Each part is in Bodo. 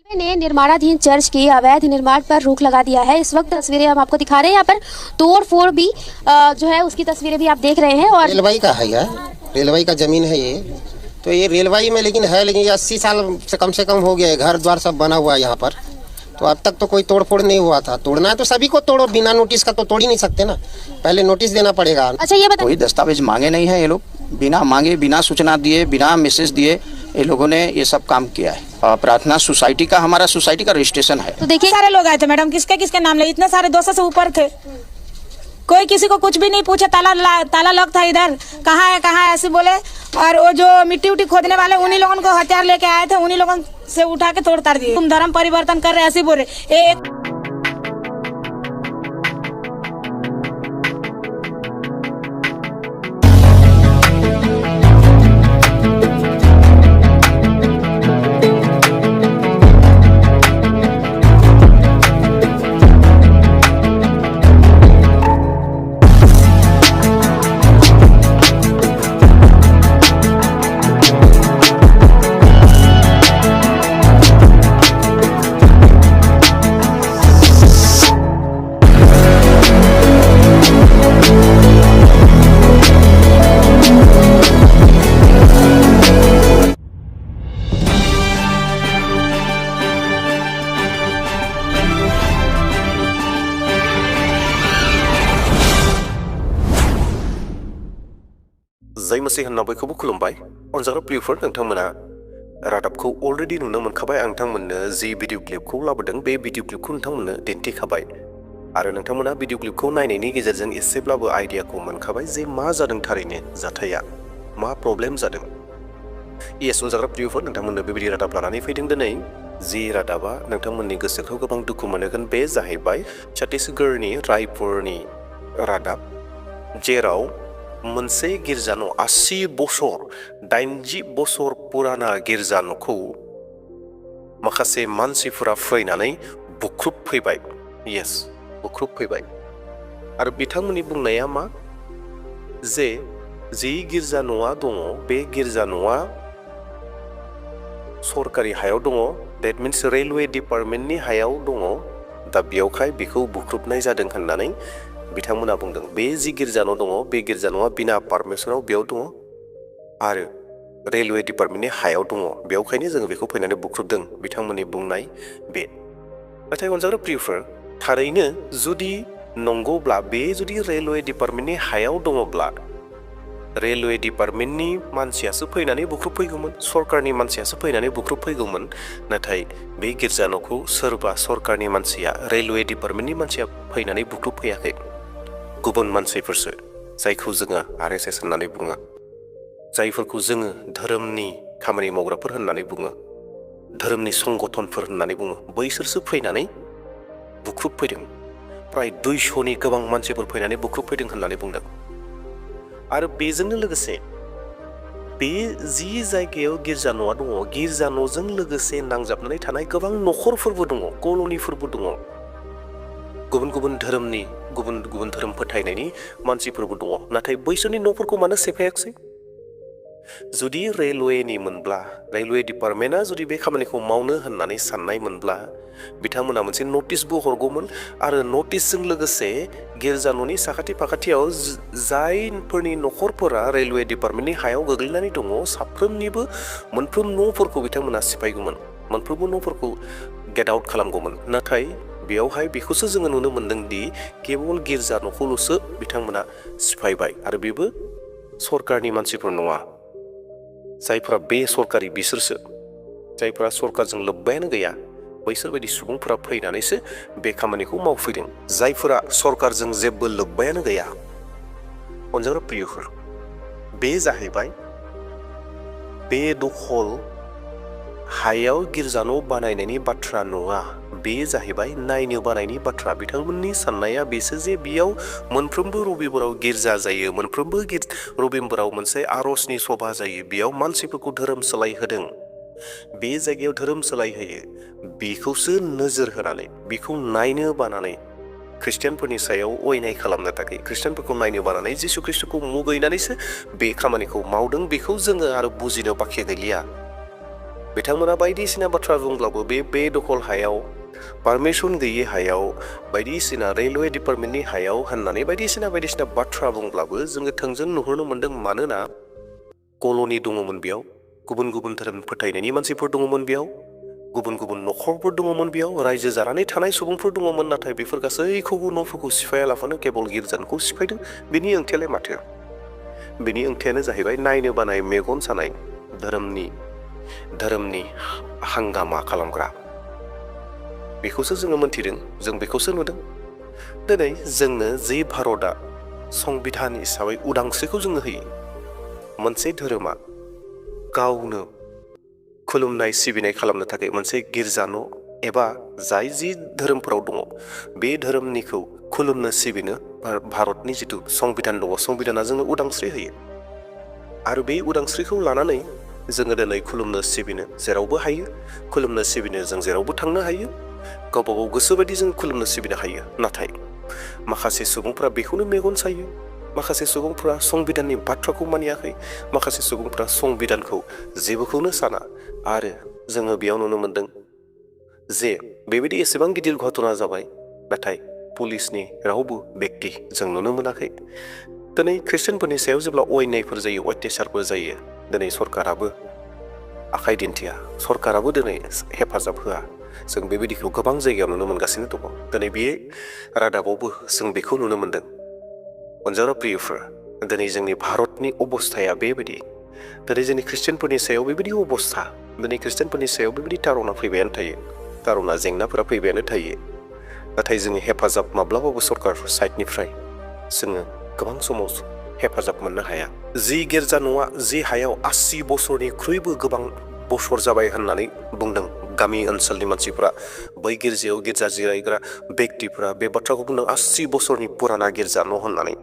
ने निर्माणाधीन चर्च के अवैध निर्माण पर रोक लगा दिया है। इस वक्त तस्वीरें हम आपको दिखा रहे हैं। यहाँ पर तोड़ फोड़ भी जो है उसकी तस्वीरें भी आप देख रहे हैं। और रेलवाई का है यार, रेलवाई का जमीन है ये, तो ये रेलवाई में लेकिन ये 80 साल से कम हो गया है। घर द्वार सब बना हुआ है यहाँ पर, तो अब तक तो कोई तोड़ फोड़ नहीं हुआ था। तोड़ना है तो सभी को तोड़ो, बिना नोटिस का तो तोड़ ही नहीं सकते ना, पहले नोटिस देना पड़ेगा। अच्छा ये बताइए, कोई दस्तावेज मांगे नहीं है ये लोग, बिना मांगे, बिना सूचना दिए, बिना मैसेज दिए ये लोगों ने ये सब काम किया है। प्रार्थना सोसाइटी का, हमारा सोसाइटी का रजिस्ट्रेशन है। तो देखिए सारे लोग आए थे मैडम, किसके किसके नाम ले, इतने सारे 200 से ऊपर थे, कोई किसी को कुछ भी नहीं पूछे। ताला लॉक था, इधर कहाँ है ऐसे बोले। और वो जो मिट्टी उट्टी खोदने वाले उन्हीं लोगों को हथियार लेके आए थे, उन्हीं लोगों से उठा के तोड़ ताड़ दिए। तुम धर्म परिवर्तन कर रहे ऐसे बोले। जाय मसे होनना बयखौबो खुलुमबाय। अनजाग्रा प्रियफोर, नोंथांमोना रादाबखौ अलरेडि नुनो मोनखाबाय। आं नोंथांमोननो जि भिडिअ क्लिपखौ लाबोदों बे भिडिअ क्लिपखौ नोंथांमोननो दिन्थिखाबाय आरो नोंथांमोना भिडिअ क्लिपखौ नायनायनि गेजेरजों एसेब्लाबो आइडियाखौ मोनखाबाय जे मा जादों थारैनो जाथाया, मा प्रब्लेम जादों। येस अनजाग्रा प्रियफोर, नोंथांमोननो बेबायदि रादाब लानानै फैदों दिनै। जि रादाबा नोंथांमोननि गोसोखौ गोबां दुखु मोनहोगोन। बे जाहैबाय छत्तीसगढ़नि रायपुरनि रादाब, जेराव मोनसे गिर्जा न' 80 बोसोर 80 बोसोर पुराना गिर्जा न'खौ माखासे मानसिफोरा फैनानै बुख्रुबफैबाय। येस, बुख्रुबफैबाय। आरो बिथांमोननि बुंनाया मा, जे जि गिर्जा न'आ दङ बे गिर्जा न'आ सरकारि हायाव दङ, डेट मिन्स रेलवे डिपार्टमेन्टनि हायाव दङ। दा बेयावहाय बेखौ बुख्रुबनाय जादों होननानै बिथांमोना बुंदों। बे जि गिर्जा न' दङ बे गिर्जा न'आ बिना पारमिसनाव बेयाव दङ आरो रेलवे डिपार्टमेन्टनि हायाव दङ, बेयावखायनो जोङो बेखौ फैनानै बुख्रुबदों, बिथांमोननि बुंनाय बे। नाथाय अनजाग्रा प्रियफोर, थारैनो जुदि नंगौब्ला, बे जुदि रेलवे डिपार्टमेन्टनि हायाव दङब्ला रेलवे डिपार्टमेन्टनि मानसियासो फैनानै बुख्रुबफैगौमोन, सरकारनि मानसियासो फैनानै बुख्रुबफैगौमोन। नाथाय बे गिर्जा न'खौ सोरबा सरकारनि मानसिया, रेलवे डिपार्टमेन्टनि मानसिया फैनानै बुख्रुबफैयाखै, गुबुन मानसिफोरसो, जायखौ जोङो RSS होननानै बुङो, जायफोरखौ जोङो धोरोमनि खामानि मावग्राफोर होननानै बुङो, धोरोमनि संगठनफोर होननानै बुङो, बैसोरसो फैनानै बुख्रुबफैदों। प्राय 200नि गोबां मानसिफोर फैनानै बुख्रुबफैदों होननानै बुंदों। आरो बेजोंनो लोगोसे बे जि जायगायाव गिर्जा न'आ दङ, गिर्जा न'जों लोगोसे नांजाबनानै थानाय गोबां न'खरफोरबो दङ, कल'निफोरबो दङ, गुबुन गुबुन धोरोमनि, गुबुन गुबुन धोरोम फोथायनायनि मानसिफोरबो दङ। नाथाय बैसोरनि न'फोरखौ मानो सेफायाखिसै? जुदि रेलवेनि मोनब्ला, रेलवे डिपार्टमेन्टआ जुदि बे खामानिखौ मावनो होननानै साननाय मोनब्ला बिथांमोना मोनसे नटिसबो हरगौमोन आरो नटिसजों लोगोसे गिर्जा न'नि साखाथि फाखाथियाव जायफोरनि न'खरफोरा रेलवे डिपार्टमेन्टनि हायाव गोग्लैनानै दङ साफ्रोमनिबो मोनफ्रोम न'फोरखौ बिथांमोना सिफायगौमोन, मोनफ्रोमबो न'फोरखौ गेट आउट खालामगौमोन। नाथाय बेयावहाय बेखौसो जोङो नुनो मोन्दों दि केवल गिर्जा न'खौल'सो बिथांमोना सिफायबाय आरो बेबो सरकारनि मानसिफोर नङा। जायफोरा बे सरकारि, बिसोरसो, जायफोरा सरकारजों लोब्बायानो गैया, बैसोर बायदि सुबुंफोरा फैनानैसो बे खामानिखौ मावफैदों, जायफोरा सरकारजों जेबो लोब्बायानो गैया। अनजाग्रा प्रियफोर, बे जाहैबाय बे दखल हायाव गिर्जा न' बानायनायनि बाथ्रा नङा, बे जाहैबाय नायनो बानायनि बाथ्रा। बिथांमोननि साननाया बेसो जे बेयाव मोनफ्रोमबो रबिबाराव गिर्जा जायो, मोनफ्रोमबो रबिबाराव मोनसे आर'जनि सभा जायो, बेयाव मानसिफोरखौ धोरोम सोलायहोदों, बे जायगायाव धोरोम सोलायहोयो, बेखौसो नोजोर होनानै, बेखौ नायनो बानानै ख्रिस्टियानफोरनि सायाव अयनाय खालामनो थाखाय, ख्रिस्टियानफोरखौ नायनो बानानै जिसु ख्रिस्टखौ मुगैनानैसो बे खामानिखौ मावदों। बेखौ जोङो आरो बुजिनो बाखि गैलिया। बिथांमोना बायदिसिना बाथ्रा बुंब्लाबो बे दखल हायाव पारमिसन गैयै हायाव बायदिसिना रेलवे डिपार्टमेन्टनि हायाव होननानै बायदिसिना बाथ्रा बुंब्लाबो जोङो थोंजों नुहुरनो मोन्दों मानोना कल'नि दङमोन बेयाव गुबुन गुबुन धोरोम फोथायनायनि मानसिफोर दङमोन बेयाव गुबुन गुबुन न'खरफोर दङमोन बेयाव रायजो जानानै थानाय सुबुंफोर दङमोन नाथाय बेफोर गासैखौबो न'फोरखौ सिफायालाफानो केबल गिर्जाखौ सिफायदों बेनि ओंथियालाय माथो बेनि ओंथियानो जाहैबाय नायनो बानाय मेगन सानाय धोरोमनि हांगामा खालामग्रा बेखौसो जोङो मोनथिदों जों बेखौसो नुदों दिनै जोंनो जि भारतआ संबिधान हिसाबै उदांस्रिखौ जोंनो होयो मोनसे धोरोमा गावनो खुलुमनाय सिबिनाय खालामनो थाखाय मोनसे गिर्जा न' एबा जाय जि धोरोमफोराव दङ बे धोरोमनिखौ खुलुमनो सिबिनो भारतनि जिथु संबिधान दङ संबिधाना जोंनो उदांस्रि होयो आरो बे उदांस्रिखौ लानानै जोङो दिनै खुलुमनो सिबिनो जेरावबो हायो खुलुमनो सिबिनो जों जेरावबो थांनो हायो गावबा गाव गोसोबायदि जों खुलुमनो सिबिनो हायो नाथाय माखासे सुबुंफोरा बेखौनो मेगन सायो माखासे सुबुंफोरा संबिधाननि बाथ्राखौ मानियाखै माखासे सुबुंफोरा संबिधानखौ जेबोखौनो साना आरो जोङो बेयाव नुनो मोन्दों जे बेबायदि एसेबां गिदिर घटना जाबाय नाथाय पुलिसनि रावबो बेक्ति जों नुनो मोनाखै दिनै ख्रिस्टियानफोरनि सायाव जेब्ला अयनायफोर जायो अत्याचारफोर जायो दिनै सरकाराबो आखाइ दिन्थिया सरकाराबो दिनै हेफाजाब होआ जों बेबायदिखौ गोबां जायगायाव नुनो मोनगासिनो दङ दिनै बे रादाबावबो जों बेखौ नुनो मोन्दों अनजारा प्रियफोर दिनै जोंनि भारतनि अबस्थाया बेबायदि दिनै जोंनि ख्रिस्टियानफोरनि सायाव बेबायदि अबस्था दिनै ख्रिस्टियानफोरनि सायाव बेबायदि तारना फैबायानो थायो तारना जेंनाफोरा फैबायानो थायो नाथाय जोंनि हेफाजाब माब्लाबाबो सरकार साइडनिफ्राय जोङो गोबां समाव हेफाजाब मोननो हाया जि गिर्जा न'आ जि हायाव 80 बोसोरनिख्रुइबो गोबां बोसोर जाबाय होननानै बुंदों गामि ओनसोलनि मानसिफोरा बै गिर्जायाव गिर्जा जिरायग्रा बेक्तिफोरा बे बाथ्राखौ बुंदों 80 बोसोरनि पुराना गिर्जा न' होननानै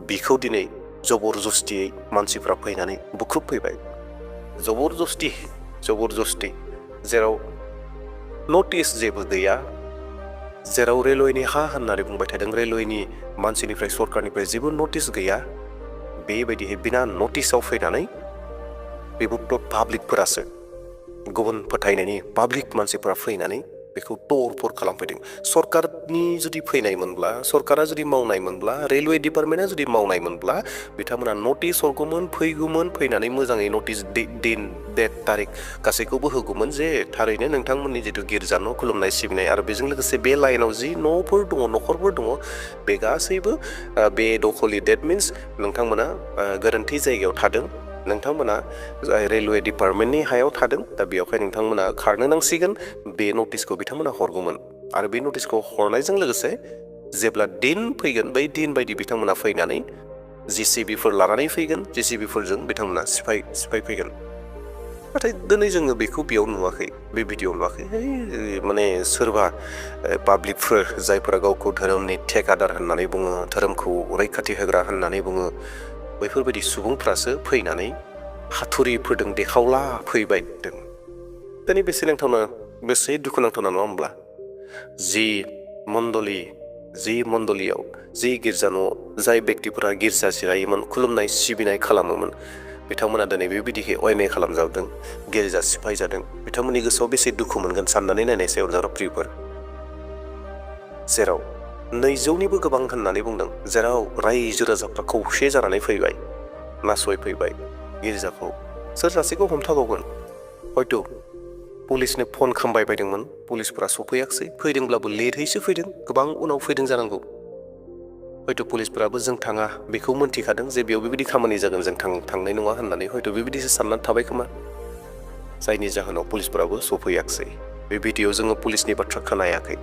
बिखौ दिनै जबरदस्तियै मानसिफ्रा फैनानै बुख्रुबफैबाय जबरदस्ति जेराव नटिस जेबो गैया जेराव रेलवेनि हा होननानै बुंबाय थादों रेलवेनि मानसिनिफ्राय सरकारनिफ्राय जेबो नटिस गैया बेबायदिहै बिना नटिसाव फैनानै बेबो पाब्लिकफोरासो गुबुन फोथायनायनि पाब्लिक मानसिफोरा फैनानै बेखौ तोड़-फोड़ खालामफैदों सरकारनि जुदि फैनायमोनब्ला सरकारा जुदि मावनायमोनब्ला रेलवे डिपार्टमेन्टआ जुदि मावनायमोनब्ला बिथांमोना नटिस हरगौमोन फैगौमोन फैनानै मोजाङै नटिस दिन डेट तारिख गासैखौबो होगौमोन जे थारैनो नोंथांमोननि जिथु गिर्जा न' खुलुमनाय सिबिनाय आरो बेजों लोगोसे बे लाइनाव जि न'फोर दङ न'खरफोर दङ बे गासैबो बे दखलि डेट मिन्स नोंथांमोना गोरोन्थि जायगायाव थादों नोंथांमोना रेलवे डिपार्टमेन्टनि हायाव थादों दा बेयावहाय नोंथांमोना खारनो नांसिगोन बे नटिसखौ बिथांमोना हरगौमोन आरो बे नटिसखौ हरनायजों लोगोसे जेब्ला दिन फैगोन बै दिन बायदि बिथांमोना फैनानै JCBफोर लानानै फैगोन JCBफोरजों बिथांमोना सिफायफैगोन नाथाय दिनै जोङो बेखौ बेयाव नुवाखै बे भिडिअ'आव नुवाखै माने सोरबा पाब्लिकफोर जायफोरा गावखौ धोरोमनि ठेकादार होननानै बुङो धोरोमखौ रैखाथि होग्रा होननानै बुङो बैफोरबायदि सुबुंफ्रासो फैनानै हाथुरिफोरजों देखावला फैबाय दिनै बेसे दुखुनांथावना नङा होमब्ला जि मण्डलियाव जि गिर्जा न'आव जाय बेक्तिफोरा गिर्जा जिरायोमोन खुलुमनाय सिबिनाय खालामोमोन बिथांमोना दिनै बेबायदिहै अयनाय खालामजादों गिर्जा सिफायजादों बिथांमोननि गोसोआव बेसे दुखु मोनगोन साननानै नायनायसै अनजारा प्रियफोर जेराव 200निबो गोबां होननानै बुंदों जेराव रायजो राजाफ्रा खौसे जानानै फैबाय नासयफैबाय गिर्जाखौ सोर सासेखौ हमथाबावगोन हयथ' पुलिसनो फन खालामबाय बायदोंमोन पुलिसफोरा सफैयाखिसै फैदोंब्लाबो लेटहैसो फैदों गोबां उनाव फैदों जानांगौ हयथ' पुलिसफोराबो जों थाङा बेखौ मोनथिखादों जे बेयाव बेबायदि खामानि जागोन जों थांनाय नङा होननानै हयथ' बेबायदिसो साननानै थाबाय खोमा जायनि जाहोनाव पुलिसफोराबो सफैयाखिसै बे भिडिअ'आव जोङो पुलिसनि बाथ्रा खोनायाखै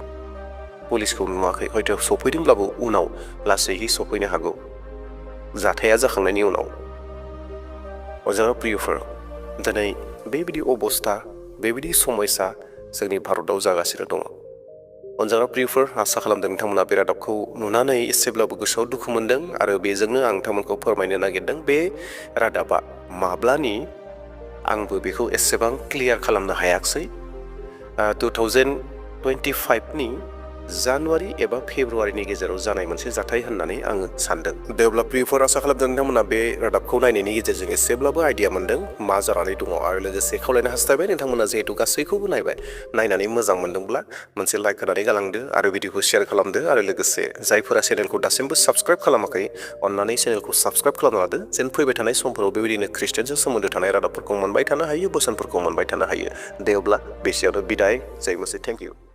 पुलिसखौ नुवाखै हयथ' सफैदोंब्लाबो उनाव लासैयै सफैनो हागौ जाथाया जाखांनायनि उनाव अनजारा प्रियफोर दिनै बेबायदि अबस्था बेबायदि समयसा जोंनि भारताव जागासिनो दङ अनजारा प्रियफोर आसा खालामदों नोंथांमोना बे रादाबखौ नुनानै एसेब्लाबो गोसोआव दुखु मोनदों आरो बेजोंनो आं नोंथांमोनखौ फोरमायनो नागिरदों बे रादाबा माब्लानि आंबो बेखौ एसेबां क्लियार खालामनो हायाखिसै 2025नि जानुवारि एबा फेब्रुवारिनि गेजेराव जानाय मोनसे जाथाय होननानै आङो सानदों। दे अब्ला प्रियफोर आसा खालामदों नोंथांमोना बे रादाबखौ नायनायनि गेजेरजों एसेब्लाबो आइडिया मोनदों मा जानानै दङ आरो लोगोसे खावलायनो हास्थायबाय नोंथांमोना जिहेतु गासैखौबो नायनानै मोजां मोनदोंब्ला मोनसे लाइक होनानै गालांदो आरो भिडिअखौ शेयार खालामदो आरो लोगोसे जायफोरा चेनेलखौ दासिमबो साबस्क्राइब खालामाखै अन्नानै चेनेलखौ साबस्क्राइब खालामना लादो जेन फैबाय थानाय समफोराव बेबायदिनो ख्रिस्टियानजों सोमोन्दो थानाय रादाबफोरखौ मोनबाय थानो हायो बोसोनफोरखौ मोनबाय थानो हायो। दे अब्ला बेसेयावनो बिदाय जाय मोनसे थेंक इउ।